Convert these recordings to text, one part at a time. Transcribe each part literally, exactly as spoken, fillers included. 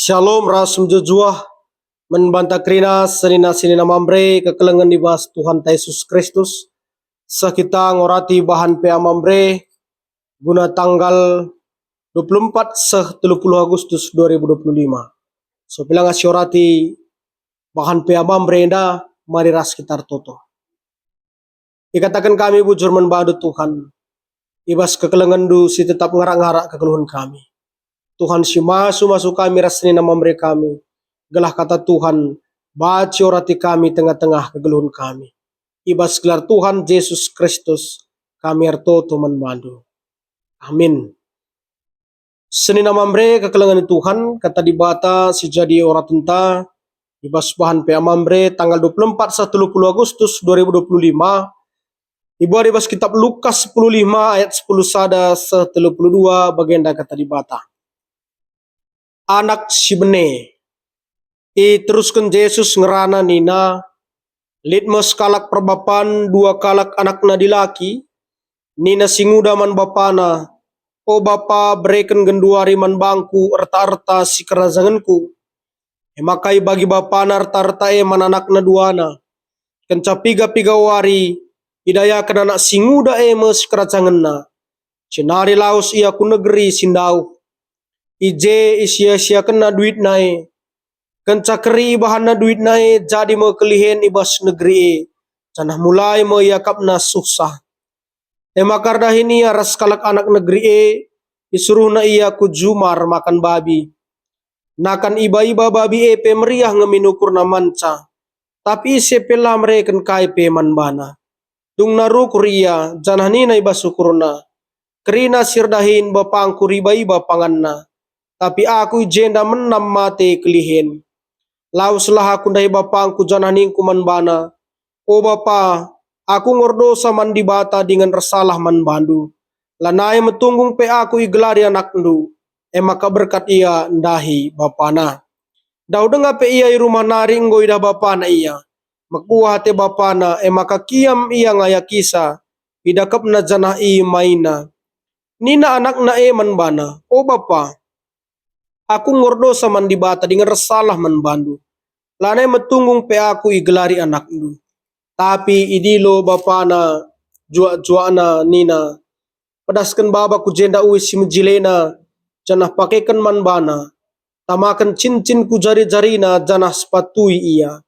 Shalom ras mejuah-juah man banta kerina senina-senina Mamre kekelengen i bas Tuhanta Jesus Kristus. Seh kita ngorati bahan P A Mamre guna tanggal dua puluh empat seh tiga puluh Agustus dua ribu dua puluh lima. So, pela ngasi orati bahan P A Mamre enda, mari ras kita ertoto. Ikataken kami bujur man bandu, Tuhan, i bas kekelengenNdu si tetap ngarak-ngarak kegeluhen kami. Tuhan si masu-masu kami ras senina Mamre kami, gelah kata Tuhan banci orati kami tengah-tengah kegeluhen kami. I bas gelar Tuhan Jesus Kristus kami ertoto man bandu. Amin. Senina Mamre kekelengen Tuhan, kata Dibata si jadi oratenta, i bas bahan P A Mamre tanggal dua puluh empat seh tiga puluh Agustus dua ribu dua puluh lima, ibuat i bas kitab Lukas sepuluh lima ayat sepuluh sada seh tiga puluh dua, bagenda kata Dibata. Anak si bene. Iterusken Jesus ngerana nina, "Lit me sekalak perbapan dua kalak anakna dilaki. Nina si nguda man bapana, 'O bapa, bereken genduari man bangku erta-erta si kerajangenku.' E maka ibagi bapana erta-erta e man anakna duana. Kenca piga-piga wari, idayaken anak si nguda e me si kerajangenna. Jenari lawes ia ku negeri si ndauh. I je isia-siakenna duitna e. Kenca keri ibahanna duitna e, jadi me kelihen i bas negeri e, janah mulai me iakapna suhsah. E maka erdahin ia ras kalak anak negeri e, isuruhna ia ku juma ermakan babi. Nakan iba-iba babi e pe meriah nge min ukurna manca, tapi ise pe la mereken kai pe man bana. Dungna rukur ia, janah nina i bas ukurna, 'Kerina si erdahin bapangku riba-iba panganna, tapi aku i jenda menam mate kelihen.' Laweslah aku ndahi bapangku janah ningku man bana, 'O bapa, aku enggo erdosa man Dibata dingen ersalah man bandu. Lanai metunggung pe aku igelari anakndu.' E maka berkat ia ndahi bapana. Ndauh denga pe ia i rumah nari enggo idah bapana ia. Mekuah ate bapana, e maka kiam ia ngayakisa, idakepna janah imaina. Nina anakna e man bana, 'O bapa, aku enggo erdosa man Dibata dingen ersalah man bandu. Lanai metunggung pe aku igelari anakndu.' Tapi idilo bapana juak-juakna nina, 'Pedasken baba ku jenda uis si mejilena, janah pakeken man bana. Tamaken cincin ku jari-jarina, janah sepatui ia.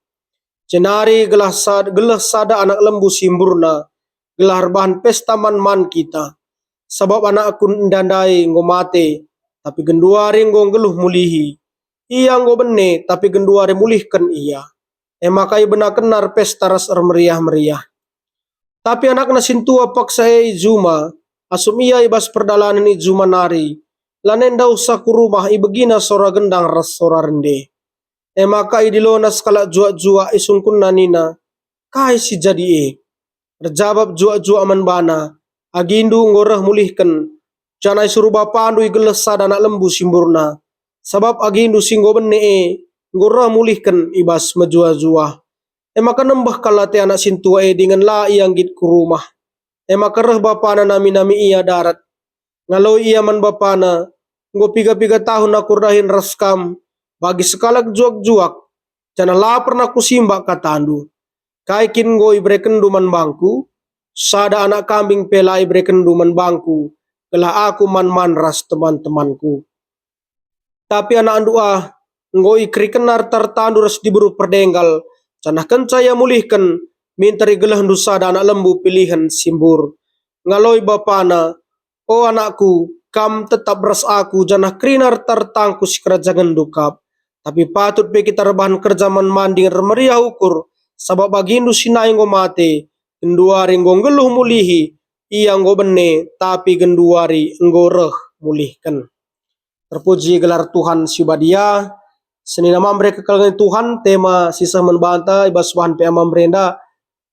Jenari gelah sad-, geleh sada anak lembu si mburna, gelah erbahan pesta man-man kita. Sabap anakku enda ndai enggo mate, tapi genduari enggo nggeluh mulihi. Ia enggo bene, tapi genduari mulihken ia.' E maka ibenakenna erpesta ras ermeriah-meriah. Tapi anakna sintua paksa e i juma, asum ia i bas perdalanen i juma nari, lanai ndauhsa ku rumah, ibegina sora gendang ras sora rende. E maka idilona sekalak juak-juak, isungkunna nina, 'Kai si jadi e?' Erjabap juak-juak man bana, 'Agindu enggo reh mulihken, janah isuruh bapandu igeleh sada anak lembu si mburna, sabap agindu si enggo bene e enggo reh mulihken i bas mejuah-juah.' E maka nembeh kal ate anak sintua e dingen la ia nggit ku rumah. E maka reh bapana nami-nami ia darat. Ngaloi ia man bapana, 'Enggo piga-piga tahun aku erdahin ras kam bagi sekalak juak-juak, janah la pernah kusimbak katandu. Kai kin enggo iberekenndu man bangku? Sada anak kambing pe la iberekenndu man bangku, gelah aku man-man ras teman-temanku. Tapi anakndu ah, enggo ikerikenna erta-ertandu ras diberu perdenggal, janah kenca ia mulihken, minter igelehndu sada anak lembu pilihen si mbur.' Ngaloi bapana, 'O anakku, kam tetap ras aku, janah kerina erta-ertangku si kerajangenndu kap. Tapi patut pe kita erbahan kerja man-man dingen ermeriah ukur, sabap agindu si nai enggo mate, genduari enggo nggeluh mulihi, ia enggo bene, tapi genduari enggo reh mulihken.' Terpuji gelar Tuhan si badia. Senina Mamre kekelengen Tuhan, tema si seh man banta i bas bahan P A Mamre enda,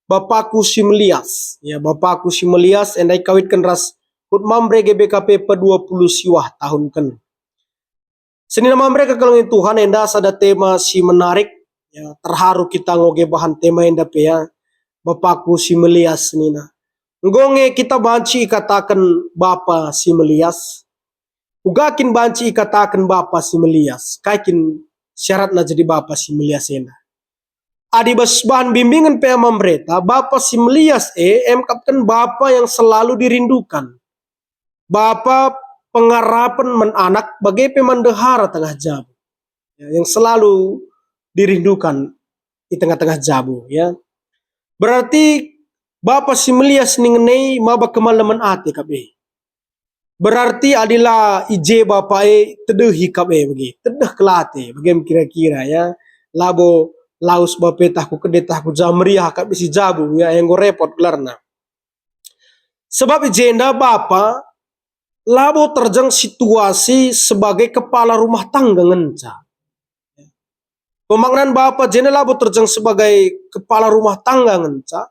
Bapakku si Melias. Ya, Bapakku si Melias enda ikawitken ras HUT Mamre G B K P pedua puluh siwah tahunken. Senina Mamre kekelengen Tuhan, enda sada tema si menarik. Ya, terharu kita ngoge bahan tema enda pe, ya. Bapakku si Melias, senina. Enggo nge kita banci ikataken bapa si melias. Uga kin banci ikataken bapa si melias? Kai kin syaratna jadi bapa si melias enda? Adi bas bahan bimbingen P A Mambereta, bapa si melias e emkapken bapa yang selalu dirindukan. Bapa pengarapen man anak bage pe man ndehara tengah jabu. Ya, yang selalu dirindukan i tengah-tengah jabu, ya. Berarti bapa si melias ningen e maba kemalemen ate kap e. Berarti adi la i je bapa e, tedehi kap e bage, tedeh kal ate, bage me kira-kira, ya. Labo lawes bapa e tah ku kede tah ku jah meriah kap isi jabu, ya, enggo repot gelarna. Sebab i jenda bapa labo terjeng situasi sebagai kepala rumah tangga ngenca. Pemaknan bapa jenda labo terjeng sebagai kepala rumah tangga ngenca,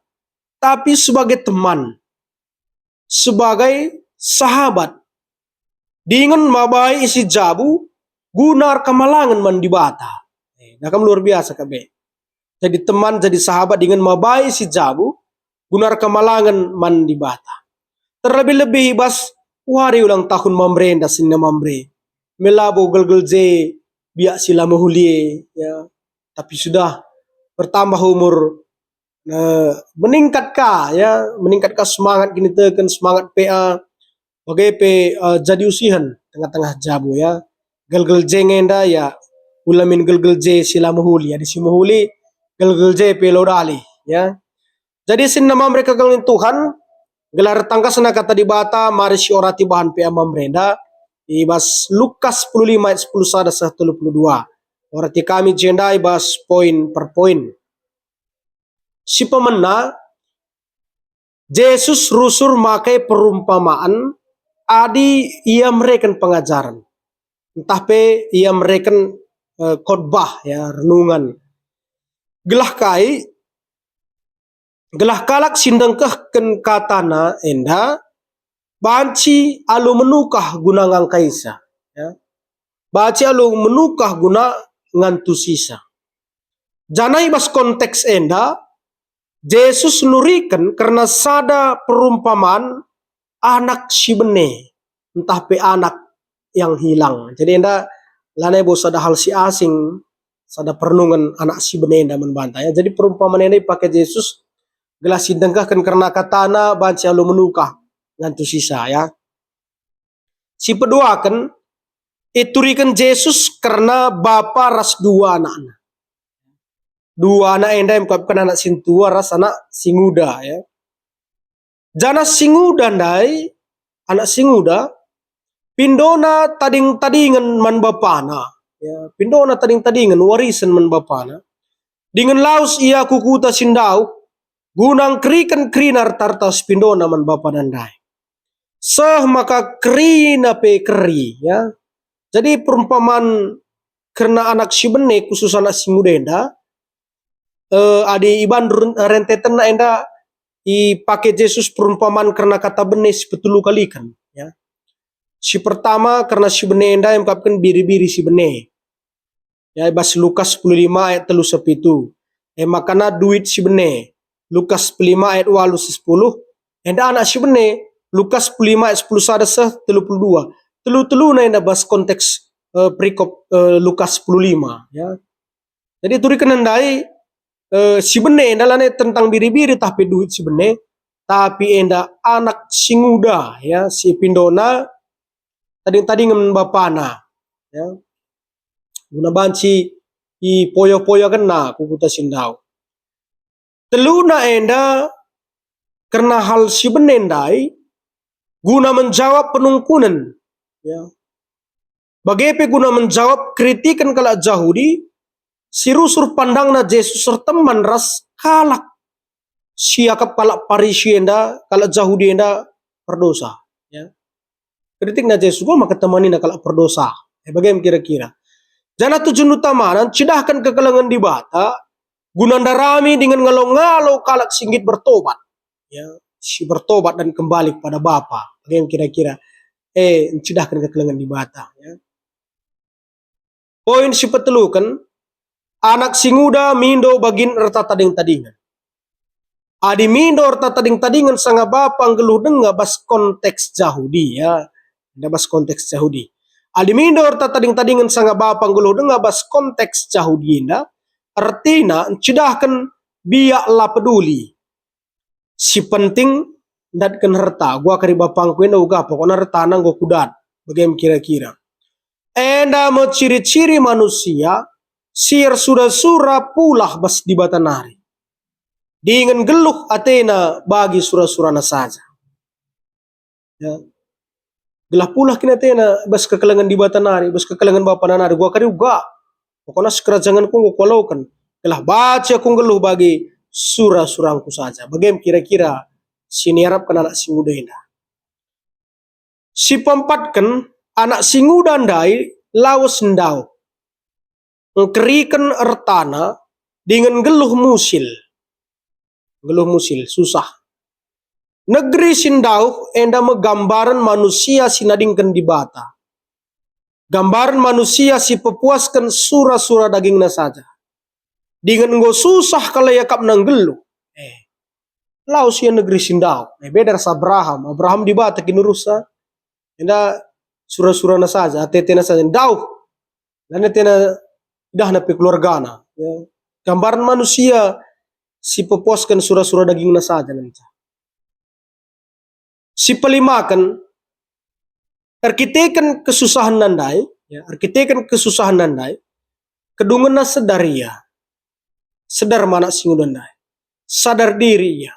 tapi sebagai teman, sebagai sahabat, dingen mabai isi jabu guna erkemalangen man Dibata. Eh, nah kam luar biasa kap e. Jadi teman, jadi sahabat dingen mabai isi jabu guna erkemalangen man Dibata. Terlebih-lebih i bas wari ulang tahun Mamberenda, senina Mambre. Me labo gelgel je biak si la mehuli e, ya. Tapi sudah bertambah umur, eh, meningkat ka, ya, meningkat ka semangat kiniteken, semangat P A, bage pe, eh, jadi usihen tengah-tengah jabu, ya. Gelgel je nge enda, ya, ula min gelgel je si la mehuli, adi si mehuli, gelgel je pe la dalih, ya. Jadi senina Mamre kekelengen Tuhan, gelah ertangkasna Kata Dibata, mari siorati bahan P A Mamre enda, i bas Lukas sepuluh lima ayat sepuluh sada seh telu puluh dua. Orati kami jenda i bas poin per poin. Si pemena, Jesus rusur make perumpamaan adi ia mereken pengajaren, ntah pe ia mereken, eh, khotbah, ya, renungan. Gelah kai? Gelah kalak si ndengkehken katana enda banci alu menukah guna ngangkaisa, ya. Banci alu menukah guna ngantusisa. Janah i bas konteks enda, Jesus nuriken kerna sada perumpaman anak si bene, ntah pe anak yang hilang. Jadi enda lanai bo sada hal si asing, sada perenungen anak si bene enda man banta, ya. Jadi perumpaman enda ipake Jesus gelah si ndengkehken kerna katana banci alu menukah ngantusisa, ya. Si peduaken, ituriken Jesus kerna bapa ras dua anakna. Dua anak enda emkapken anak sintua ras anak si nguda, ya. Janah si nguda ndai, anak si nguda, pindona tading-tadingen man bapana, ya, pindona tading-tadingen warisen man bapana. Dingen lawes ia ku kuta si ndauh, guna ngkeriken kerina erta-erta si pindona man bapana ndai. Seh maka kerina pe keri, ya. Jadi perumpaman kerna anak si bene, khusus anak si nguda enda, eh, adi iban run-, rentetenna enda ipake Jesus perumpaman kerna kata bene si petelu kaliken, ya. Si pertama kerna si bene enda emkapken biri-biri si bene. Ya, i bas Lukas sepuluh lima ayat telu seh pitu. E makana duit si bene. Lukas sepuluh lima ayat walu seh sepuluh. Enda anak si bene. Lukas sepuluh lima ayat sepuluh sada seh telu puluh dua. Telu-teluna enda bas konteks, eh, perikop, eh, Lukas sepuluh lima, ya. Jadi turiken ndai, eh, si bene enda lanai tentang biri-biri tah pe duit si bene, tapi enda anak si nguda, ya, si pindona tading-tadingen bapana, ya. Guna banci ipoyo-poyokenna ku kuta si ndauh. Teluna enda kerna hal si bene ndai guna menjawab penungkunen, ya. Bage pe guna menjawab kritiken kalak Jahudi si rusur pandangna Jesus erteman ras kalak si iakap kalak Parisi enda, kalak Jahudi enda perdosa, ya. Kritikna Jesus, "Enggo maka temanina kalak perdosa?" Eh, bage me kira-kira. Janah tujuan utamana ncidahken kekelengen Dibata guna ndarami dingen ngalo-ngalo kalak si nggit bertobat, ya, si bertobat dan kembali kepada Bapa. Bage me kira-kira, eh, ncidahken kekelengen Dibata, ya. Poin si peteluken, anak si nguda mindo bagin erta tading-tadingen. Adi mindo erta tading-tadingen sanga bapa nggeluh denga bas konteks Jahudi, ya. Enda bas konteks Jahudi. Adi mindo erta tading-tadingen sanga bapa nggeluh denga bas konteks Jahudi enda, ertina ncidahken biak la peduli. Si penting ndatken erta, uga kari bapangku enda uga, pokokna ertana enggo kudat, bage me kira-kira. Enda me ciri-ciri manusia si ersura-sura pulah bas Dibata nari, dingen nggeluh atena bagi sura-surana saja. Ya. Gelah pulah kin atena bas kekelengen Dibata nari, bas kekelengen bapana nari, uga kari uga. Pokokna sikerajangenku enggo kualoken, gelah banci aku nggeluh bagi sura-surangku saja. Bage me kira-kira si niarapken anak si nguda enda. Si peempatken, anak si nguda ndai lawes ndauh, ngkeriken ertana dingen nggeluh musil. Nggeluh musil, susah. Negeri si ndauh enda me gambaren manusia si nadingken Dibata. Gambaren manusia si pepuasken sura-sura dagingna saja. Dingen enggo susah kal iakapna nggeluh. Eh, lawes ia negeri si ndauh. Eh, beda ras Abraham. Abraham Dibata kin urusa. Enda sura-surana saja, ate-atena saja. Ndauh. Lanai atena idahna pe keluargana. Ya. Gambaren manusia si pepuasken sura-sura dagingna saja ngenca. Si pelimaken, erkiteken kesusahenna ndai, ya, erkiteken kesusahenna ndai, kedungenna sedar ia. Sedar me anak si nguda ndai. Sadar diri ia.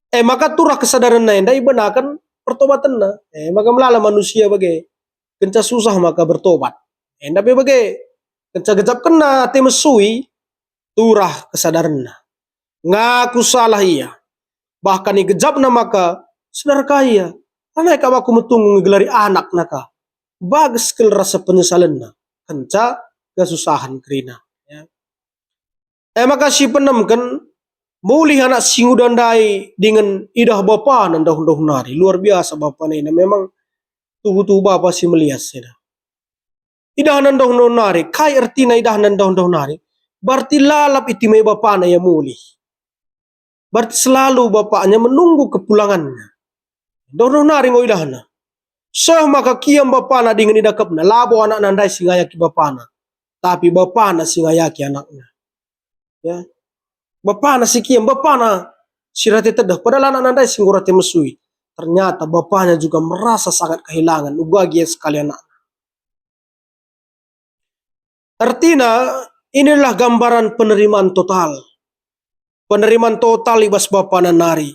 E maka turah kesadarenna enda ibenaken pertobatenna. E maka melala manusia bage. Kenca susah maka bertobat. Enda pe bage. Kenca gejapkenna ate mesui, turah kesadarenna. Ngaku salah ia. Bahkan igejapna maka sedar ka ia. Lanai kap aku metunggung igelari anakna ka. Bages kal rasa penyesalenna. Kenca kesusahen kerina. Ya. E maka si peenemken, mulih anak si nguda ndai dingen idah bapana ndauh-ndauh nari. Luar biasa bapana enda. Memang tuhu-tuhu bapa si melias enda. Idahna ndauh-ndauh nari, kai ertina idahna ndauh-ndauh nari? Berarti lalap itimai bapana ia mulih. Berarti selalu bapaknya menunggu kepulangannya. Ndauh-ndauh nari enggo idahna. Seh maka kiam bapana dingen idakepna, labo anakna ndai si ngayaki bapana, tapi bapana si ngayaki anakna. Ya. Bapana si kiam, bapana si rate tedeh, padahal anakna ndai si enggo rate mesui. Ternyata bapana juga merasa sangat kehilangan, uga gia sekali anakna. Ertina, inilah gambaran penerimaan total. Penerimaan total i bas bapana nari.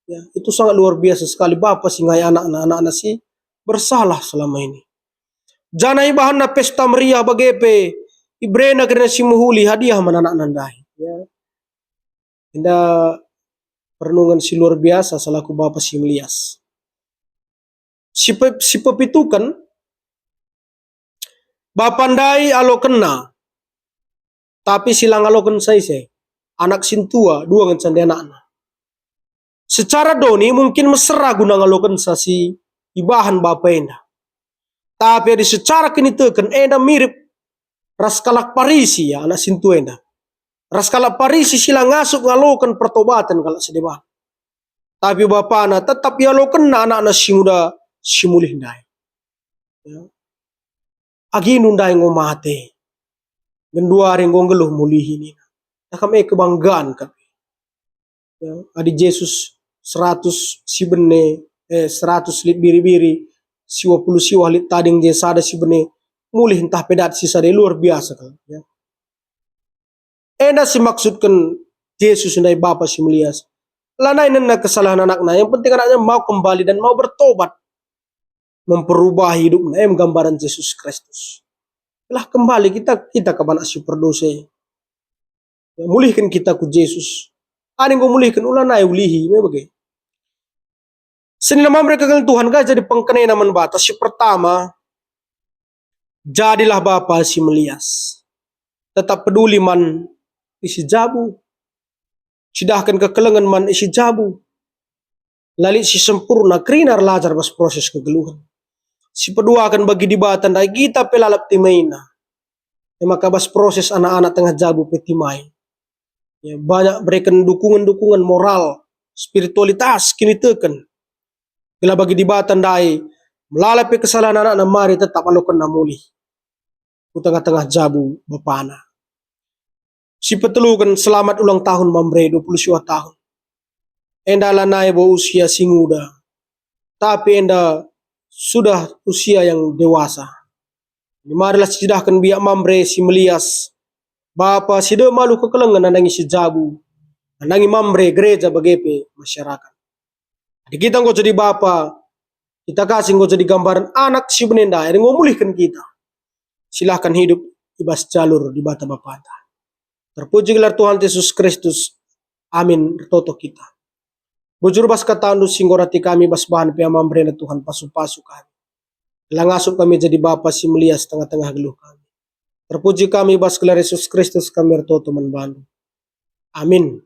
Ya, itu sangat luar biasa sekali, bapa si ngayaki anakna, anakna si bersalah selama ini. Janah ibahanna pesta meriah bage pe, iberena kerina si mehuli hadiah man anakna ndai. Ya. Enda perenungan si luar biasa selaku bapa si melias. Si pe-, si pepituken, bapa ndai alokenna, tapi si la ngalokensa ise, anak sintua, dua ngenca ndai anakna. Secara doni mungkin mesera guna ngalokensa si ibahan bapa enda. Tapi adi secara kiniteken enda mirip ras kalak Parisi, ya, anak sintua enda. Ras kalak Parisi si la ngasup ngaloken pertobaten kalak si deban. Tapi bapana tetap ialokenna anakna si nguda si mulih ndai. Ya. Agindu ndai enggo mate. Genduari enggo nggeluh mulihi nina. Nah kam e kebanggaan kap. Ya, adi Jesus seratus si bene, eh, seratus lit biri-biri, siwa puluh siwah lit tading je sada si bene, mulih ntah pe dat si sada, luar biasa kal, ya. Enda si maksudken Jesus ndai Bapa si melias. Lanai nena kesalahan anakna, yang penting anaknya mau kembali dan mau bertobat, memperubah hidupna, em gambaran Jesus Kristus. Lah kembali kita, kita kap anak si perdosa. Ya, mulihken kita ku Jesus. Adi enggo mulihken, ulanai ulihi, me bage. Senina mam mereka kal Tuhan, kai jadi pengkenana man banta? Si pertama, jadilah bapa si melias. Tetap peduli man isi jabu. Cidahken kekelengen man isi jabu. La lit si sempurna, kerina erlajar bas proses kegeluhen. Si peduaken bagi Dibata ndai kita pe lalap timaina. E maka bas proses anak-anak tengah jabu pe timai. Ya, banyak bereken dukungen-dukungen moral, spiritualitas, kiniteken. Gelah bagi Dibata ndai, Melala pe kesalahen anakna mari tetap alokenna mulih ku tengah-tengah jabu bapana. Si peteluken selamat ulang tahun Mamre dua puluh siwa tahun. Enda lanai bo usia si nguda, tapi enda sudah usia yang dewasa. Marilah sicidahken biak Mamre si melias, bapa si dem alu kekelengen nandangi si jabu, nandangi Mamre, gereja bage pe masyarakat. Adi kita enggo jadi bapa, kita kasih enggo jadi gambaren anak si bene ndai, enggo mulihken kita. Silahkan hidup i bas jalur Dibata Bapata. Terpuji gelar Tuhan Yesus Kristus. Amin. Ertoto kita. Bujur bas katandu si enggo rati kami bas bahan pe Mamrena Tuhan pasu-pasu kami. Gelah ngasup kami jadi bapa si melias tengah-tengah geluh kami. Terpuji kami bas gelar Yesus Kristus kami ertoto man bandu. Amin.